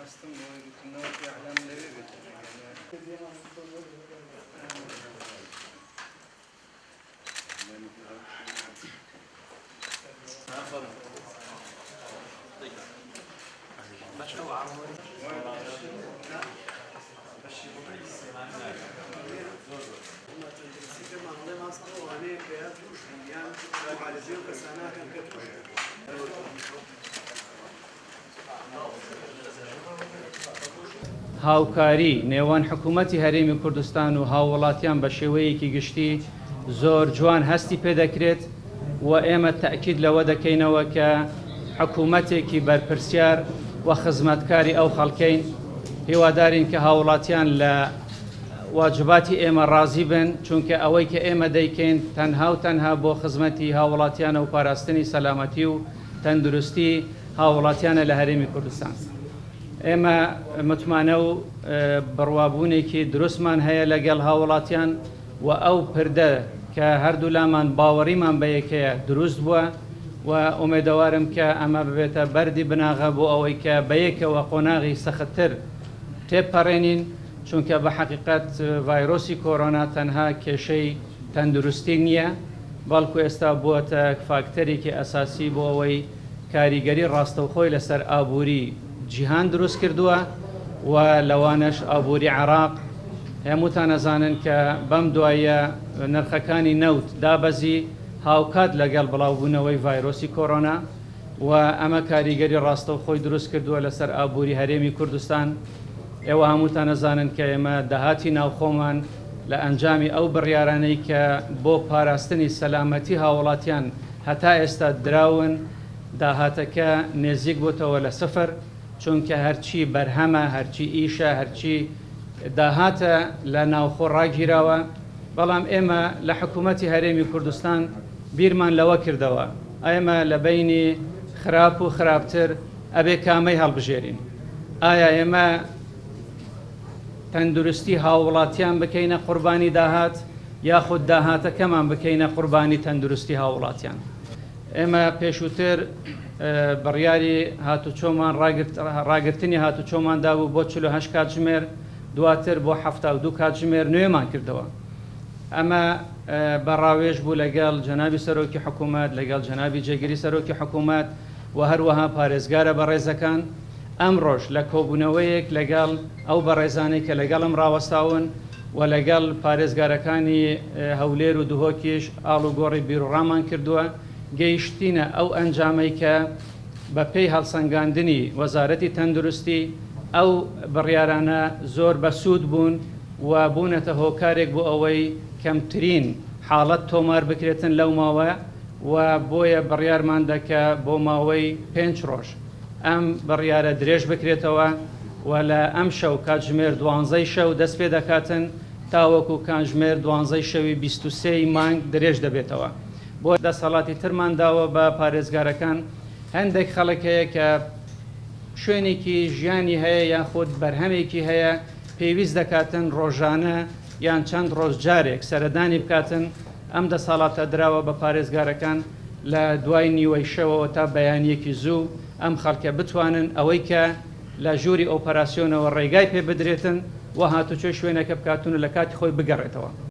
مەبەستم بەوەی گوتم نەوەک ئیعلام لەوێ بێت. هاوکاری نێوان حکوومەتی هەرێمی کوردستان و هاووڵاتیان بە شێوەیەکی گشتی زۆر جوان هەستی پێدەکرێت و ئێمە تەئکید لەوە دەکەینەوە کە حکوومەتێکی بەرپرسیار و خزمەتکاری ئەو خەڵکەین. هیوادارین کە هاووڵاتیان لە واجباتی ئێمە ڕازی بن، چونکە ئەوەی کە ئێمە دەیکەین تەنها و تەنها بۆ خزمەتی هاووڵاتیانە و پاراستنی سەلامەتی و تەندروستی هاووڵاتیانە لە هەرێمی کوردستان. ئێمە متمانە و بڕوابوونێکی دروستمان هەیە لەگەڵ هاووڵاتیان و ئەو پردە کە هەردوولامان باوەڕیمان بە یەکەیە دروست بووە و ئومێدەوارم کە ئەمە ببێتە بەردی بناغە بۆ ئەوەی کە بەیەکەوە قۆناغی سەختتر تێبپەڕێنین، چونکە بە حەقیقەت ڤایرۆسی کۆرۆنا تەنها کێشەی تەندروستی نییە، بەڵکو ئێستا بووەتە فاکتەرێکی ئەساسی بۆ ئەوەی کاریگەری ڕاستەوخۆی لەسەر ئابووری جیهان دروست کردووە و لەوانەش ئابووری عێراق. هەمووتان ئەزانن کە بەم دواییە نرخەکانی نەوت دابەزی هاوکات لەگەڵ بڵاوبوونەوەی ڤایرۆسی کۆرۆنا و ئەمە کاریگەری ڕاستەوخۆی دروست کردووە لەسەر ئابووری هەرێمی کوردستان. ئێوە هەمووتان ئەزانن کە ئێمە داهاتی ناوخۆمان لە ئەنجامی ئەو بڕیارانەی کە بۆ پاراستنی سەلامەتی هاوڵاتیان هەتا ئێستا دراون، داهاتەکە نێزیک بۆتەوە لە سفر، چونکە هەرچی بەرهەمە، هەرچی ئیشە، هەرچی داهاتە لە ناوخۆ ڕاگیراوە، بەڵام ئێمە لە حکوومەتی هەرێمی کوردستان بیرمان لەوە کردەوە، ئێمە لە بەینی خراپ و خراپتر ئەبێ کامەی هەڵبژێرین؟ ئایا ئێمە تەندروستی هاووڵاتیان بکەینە قوربانی داهات یاخود داهاتەکەمان بکەینە قوربانی تەندروستی هاووڵاتیان؟ ئێمە پێشووتر بڕیاری هاتوچۆمان ڕاگرتنی هاتوچۆمان دابوو بۆ 48 کاتژمێر، دواتر بۆ 72 کاتژمێر نوێمان کردەوە. ئەمە بە ڕاوێژ بوو لەگەڵ جەنابی سەرۆکی حکوومەت، لەگەڵ جەنابی جێگری سەرۆکی حکوومەت و هەروەها پارێزگارە بەڕێزەکان. ئەمڕۆش لە کۆبوونەوەیەک لەگەڵ ئەو بەڕێزانەی کە لەگەڵم ڕاوەستاون و لەگەڵ پارێزگارەکانی هەولێر و دهۆکیش ئاڵوگۆڕی بیروڕامان کردووە، گەیشتینە ئەو ئەنجامەی کە بەپێی هەڵسەنگاندنی وەزارەتی تەندروستی ئەو بڕیارانە زۆر بەسوود بوون و بوونەتە هۆکارێک بۆ ئەوەی کەمترین حاڵەت تۆمار بکرێتن لەو ماوە و بۆیە بڕیارماندا کە بۆ ماوەی پێنج ڕۆژ ئەم بڕیارە درێژ بکرێتەوە و لە ئەمشەو کاتژمێر دوانزەی شەو دەست پێ دەکاتن تاوەکو کانژمێر دوانزەی شەوی 23 ی مانگ درێژ دەبێتەوە. بۆ دەسەڵاتی ترمان داوە بە پارێزگارەکان، هەندێک خەڵک هەیە کە شوێنێکی ژیانی هەیە یاخود بەرهەمێکی هەیە پێویست دەکاتن ڕۆژانە یان چەند ڕۆژ جارێک سەردانی بکاتن، ئەم دەسەڵاتە دراوە بە پارێزگارەکان لە دوای نیوەی شەوەوە تا بەیانییەکی زوو ئەم خەڵکە بتوانن ئەوەی کە لە ژووری ئۆپەراسیۆنەوە ڕێگای پێ بدرێتن و هاتوچۆی شوێنەکە بکاتن و لە کاتی خۆی بگەڕێتەوە.